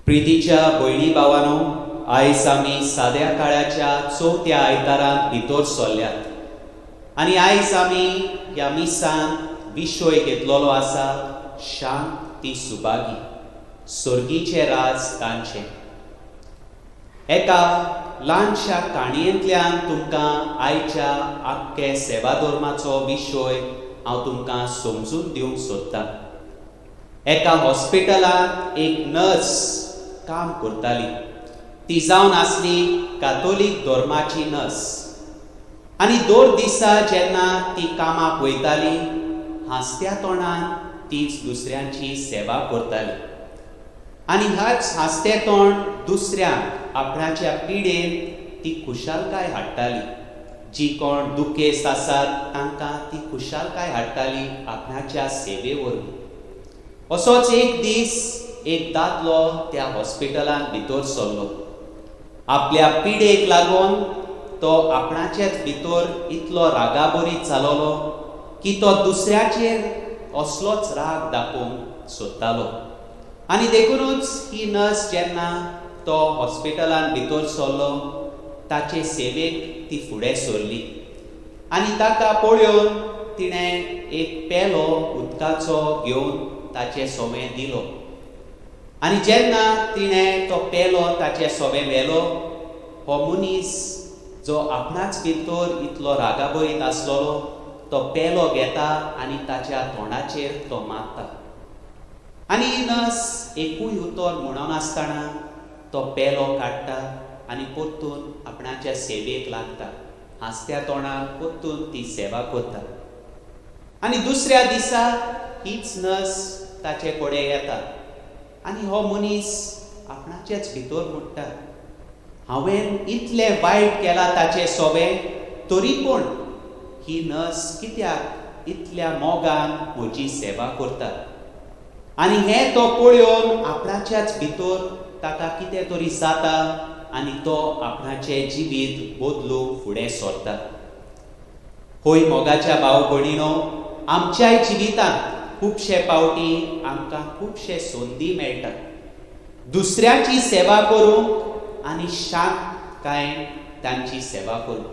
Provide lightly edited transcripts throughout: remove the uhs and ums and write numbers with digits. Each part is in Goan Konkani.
प्रितीच्या भयणी भावानो, आयज आमी साद्या काळाच्या चवथ्या आयतारांत भितर सरल्यात आनी आयज आमी ह्या मिसान विशय घेतलेलो आसा, शांत ती सुभागी, सर्गीचें राज तांचें. एका ल्हानशा काणयेंतल्यान तुमकां आयच्या आख्खे सेवाधर्माचो विशय हांव तुमकां समजून दिवंक सोदतां. एका हॉस्पिटलांत एक नर्स काम करताली. ती जावन आसली कातोलीक धर्माची नर्स आनी दर दिसा जेन्ना ती कामाक वयताली, हांसत्या तोंडान तीच दुसऱ्यांची सेवा करताली आनी ह्याच हांसतें तोंड दुसऱ्यांक आपणाच्या पिडेन ती खुशालकाय हाडटाली. जी कोण दुखेस्त आसात तांकां ती खुशालकाय हाडटाली आपणाच्या सेवे वरवीं. असोच एक दीस एक दादलो त्या हॉस्पिटलांत भितर सरलो. आपल्या पिडेक लागून तो आपणाचेच भितर इतलो रागाबरीत जालोलो की तो दुसऱ्याचेर असलोच राग दाखोवंक सोदतालो आनी देखूनच ही नर्स जेन्ना तो हॉस्पिटलांत भितर सरलो, ताचे सेवेक ती फुडें सरली आनी ताका पळोवन तिणें एक पेलो उदकाचो घेवन ताचे सोवे दिलो. आनी जेन्ना तिणें तो पेलो ताचे सोवे व्हेलो, हो मनीस जो आपणाच भितर इतलो रागाबरीत आसलेलो, तो पेलो घेता आनी ताच्या तोंडाचेर तो मारता आनी नर्स एकूय उतर म्हणनासतना तो पेलो काडटा आनी परतून आपणाच्या सेवेक लागता. हांसत्या तोंडान परतून ती सेवा करता. आनी दुसऱ्या दिसा हीच नर्स ताचे कडेन येता आनी हो मनीस आपणाचेच भितर म्हणटा, हांवें इतलें वायट केलां ताचे सोबें, तरी पूण ही नर्स कित्याक इतल्या मोगान म्हजी सेवा करता? आनी हें तो पळोवन आपणाच्याच भितर ताका कितें तरी जाता आनी तो आपणाचें जिवीत बदलूंक फुडें सरता. होय मोगाच्या भाव भयणीनो, आमच्याय जिवितांत खुबशे पावटी आमकां खुबशे संदी मेळटात दुसऱ्याची सेवा करूंक आनी शांतकायेन तांची सेवा करूंक,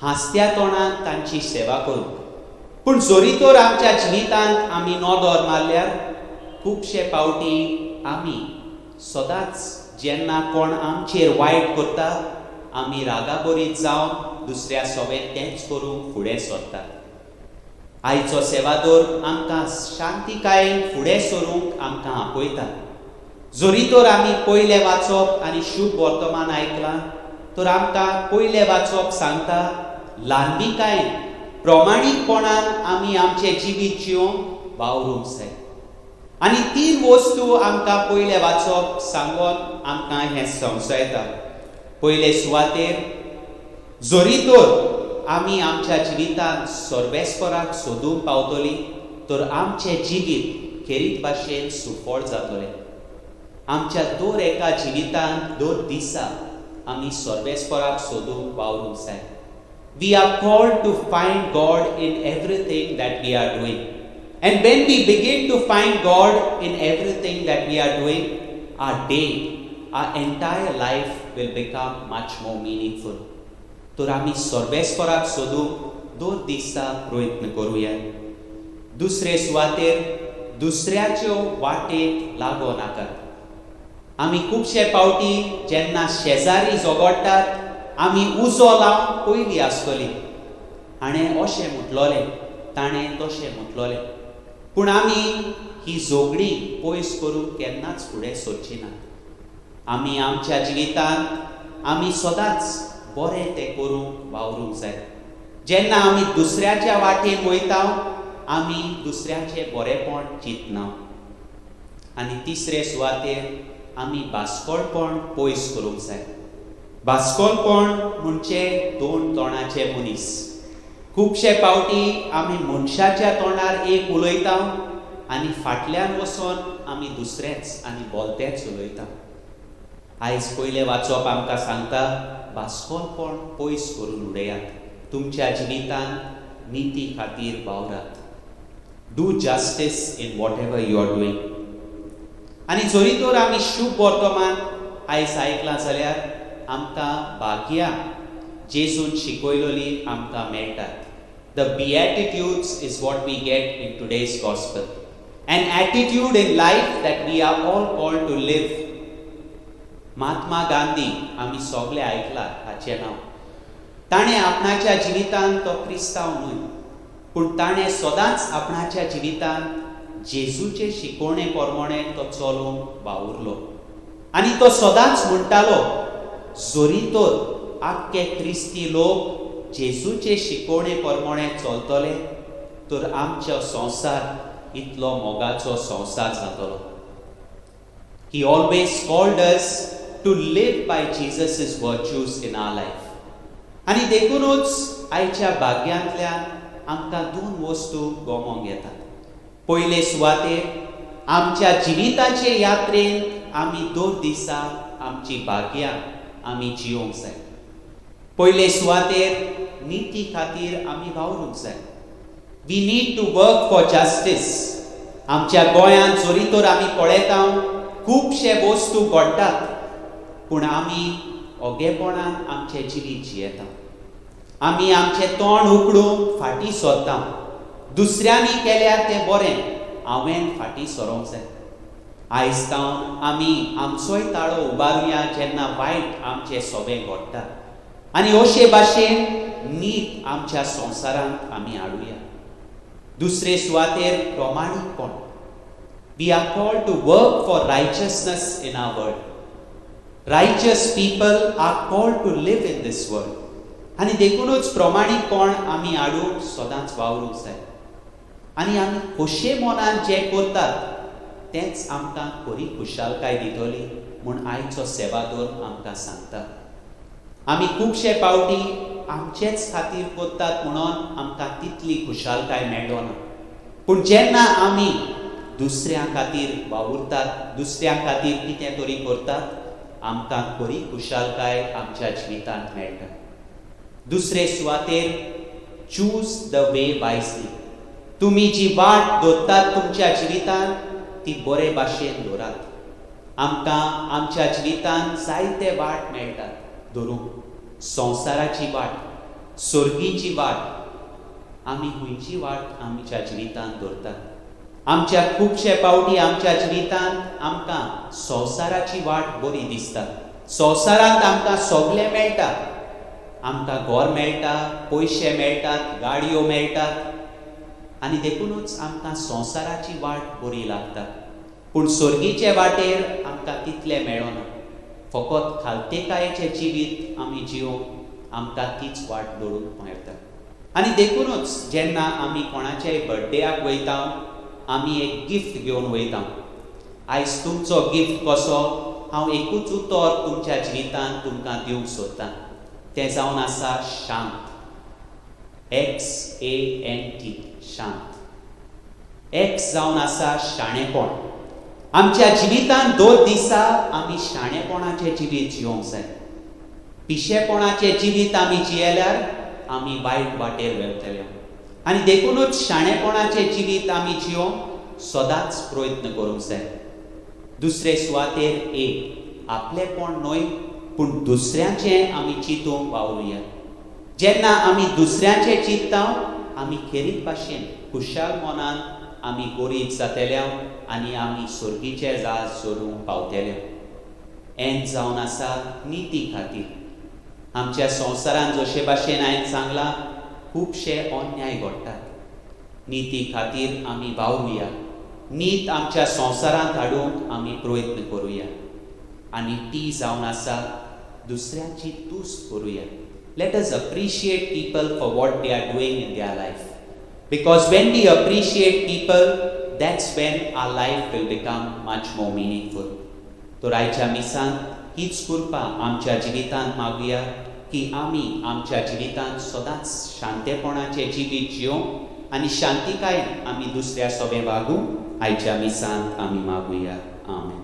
हांसत्या तोंडान तांची सेवा करूंक. पूण जरी तर आमच्या जिवितांत आमी नदर मारल्यार, खुबशे पावटी आमी सदांच जेन्ना कोण आमचेर वायट करता, आमी रागाबरीत जावन दुसऱ्या सोबें तेंच करूंक फुडें सरतात. आयचो सेवादोर आमकां शांतिकायेन फुडें सरूंक आमकां आपयता. जरी तर आमी पयलें वाचप आनी शुभ वर्तमान आयकलां, तर आमकां पयलें वाचप सांगता, ल्हानविकायेन प्रमाणीकपणान आमी आमचें जिवीत जिवंक वावरूंक जाय. आनी तीन वस्तू आमकां पयलें वाचप सांगून आमकां हें समजयता. पयले सुवातेर, जरी तर आमी आमच्या जिवितांत सर्वेस्पराक सोदूंक पावतली, तर आमचें जिवीत खेरीत भाशेन सुफळ जातलें. आमच्या दर एका जिवितांत दर दिसा आमी सर्वेस्पराक सोदूंक वावरूंक जाय. We are called to find God in everything that we are doing. And when we begin to find God in everything that we are doing, our day, our entire life will become much more meaningful. तर आमी सर्वेस्पराक सोदूंक दर दिसा प्रयत्न करुया. दुसरे सुवातेर, दुसऱ्याच्यो वाटेक लागो नाकात. आमी खुबशे पावटी जेन्ना शेजारी झगडटात, आमी उजो लावन पयलीं आसतली, हाणें अशें म्हटलोलें, ताणें तशें म्हटलोलें. पूण आमी ही झगडीं पयस करूंक केन्नाच फुडें सरची नात. आमी आमच्या जिवितांत आमी सदांच बरें तें करूंक वावरूंक जाय. जेन्ना आमी दुसऱ्याच्या वाटेन वयता, आमी दुसऱ्याचें बरेंपण चिंतना. आनी तिसरे सुवातेर, आमी बास्कोळपण पयस करूंक जाय. बास्कोलपण म्हणजे दोन तोंडाचे मनीस. खुबशे पावटी आमी मनशाच्या तोंडार एक उलयता आनी फाटल्यान वचोन आमी दुसरेंच आनी बोलतेंच उलयता. आयज पयलें वाचप आमकां सांगता, बास्कोलपण पयस करून उडयात, तुमच्या जिवितांत निती खातीर वावरात. Do justice in whatever you are doing. आनी जरी तर आमी शुभ वर्तमान आयज आयकलां जाल्यार आमकां भाग्यां जेजून शिकयलोली आमकां मेळटात. The Beatitudes is what we get in today's gospel, an attitude in life that we are all called to live. Mahatma Gandhi आमी सगळे आयकला हाचें नांव. ताणें आपणाच्या जिवितांत, तो क्रिस्तांव न्हय, पूण ताणें सदांच आपणाच्या जिवितांत जेजूचे शिकवणे प्रमाणे तो चलोवंक वावुरलो आनी तो सदांच म्हणटालो, जरी तर आख्खे क्रिस्ती लोक जेजूचे शिकवणे प्रमाणे चलतले तर आमचो संवसार इतलो मोगाचो संवसार जातलो. He always called us to live by Jesus' virtues in our life. आनी देखूनच आयच्या भाग्यांतल्यान आमकां दोन वस्तू गमोंक येतात. पयले सुवातेर, आमच्या जिविताचे यात्रेन आमी दर दिसा आमची भाग्यां आमी जियोंक जाय. पयले सुवातेर निती खातीर आमी वावरूंक जाय. We need to work for justice. आमच्या गोंयांत जरी तर आमी पळयता, खुबशे वस्तू घडटात, पूण आमी ओगेपणान आमचें जिवीत जियेता. आमी आमचें तोंड उगडूंक फाटीं सरता. दुसऱ्यांनी केल्यार तें बरें, हांवें फाटीं सरोंक जाय. आयज सावन आमी आमचोय ताळो उबारुया जेन्ना वायट आमचें सोबें घडटा आनी अशे भाशेन नीत आमच्या संवसारांत आमी हाडुया. दुसरे सुवातेर प्रमाणीकपण. We are called to work for righteousness in our world. Righteous people are called to live in this world. आनी देखूनच प्रमाणीकपण आमी हाडूंक सदांच वावरूंक जाय आनी आमी खोशे मनान जें करतात तेंच आमकां खरी खुशालकाय दितली म्हूण आयचो सेवादोर आमकां सांगता. आमी खुबशे पावटी आमचेच खातीर करतात म्हणून आमकां तितली खुशालकाय मेळना, पूण जेन्ना आमी दुसऱ्यां खातीर वावुरतात, दुसऱ्यां खातीर कितें तरी करतात, आमकां खरी खुशालकाय आमच्या जिवितांत मेळटा. दुसरे सुवातेर, choose the way wisely. तुमी जी वाट धरतात तुमच्या जिवितांत ती बरे भाशेन धरात. आमकां आमच्या जिवितांत जायते वाट मेळटात धरूंक, संवसाराची वाट, सर्गीची वाट. आमी खंयची वाट आमच्या जिवितांत धरतात? आमच्या खुबशे पावटी आमच्या जिवितांत आमकां संवसाराची वाट बरी दिसता. संवसारांत आमकां सगळें मेळटा. आमकां घर मेळटा, पयशे मेळटात, गाडयो मेळटात आनी देखूनच आमकां संवसाराची वाट बरी लागता. पूण सर्गीचे वाटेर आमकां तितलें मेळना. फकत खालतेकायेचें जिवीत आमी जियोंक आमकां तीच वाट धरूंक मेळटा. आनी देखूनच जेन्ना आमी कोणाच्याय बर्थडेयाक वयता, आमी एक गिफ्ट घेवन वयता. आयज तुमचो गिफ्ट कसो? हांव एकूच उतर तुमच्या जिवितांत तुमकां दिवंक सोदतां, तें जावन आसा शांत. XANT, शांत. एक्स जावन आसा शाणेपण. आमच्या जिवितांत दर दिसा आमी शाणेपणाचें जिवीत जियोंक जाय. पिशेपणाचें जिवीत आमी जियेल्यार आमी वायट वाटेर वेतले आनी देखूनच शाणेपणाचें जिवीत आमी जियोंक सदांच प्रयत्न करूंक जाय. दुसरे सुवातेर एक आपलेपण न्हय, पूण दुसऱ्याचें आमी चिंतूंक वावरुया. जेन्ना आमी दुसऱ्याचें चिंतता, आमी खेरीत भाशेन खुशाल मनान आमी गरीब जातले आनी आमी सर्गीचे राज जोडूंक पावतले. एन जावन आसा निती खातीर. आमच्या संवसारांत, जशे भाशेन हांवें सांगलां, खुबशे अन्याय घडटात. निती खातीर आमी वावरुया. नीत आमच्या संवसारांत हाडूंक आमी प्रयत्न करुया. आनी टी जावन आसा दुसऱ्याची तुस्त करुया. Let us appreciate people for what they are doing in their life, because when we appreciate people, that's when our life will become much more meaningful. तर आयच्या मिसांत हीच कृपा आमच्या जिवितांत मागुया की आमी आमच्या जिवितांत सदांच शांतेपणाचें जिवीत जियोंक आनी शांतिकायेन आमी दुसऱ्या सोबें वागूं. आयच्या मिसांत आमी मागुया. आमेन.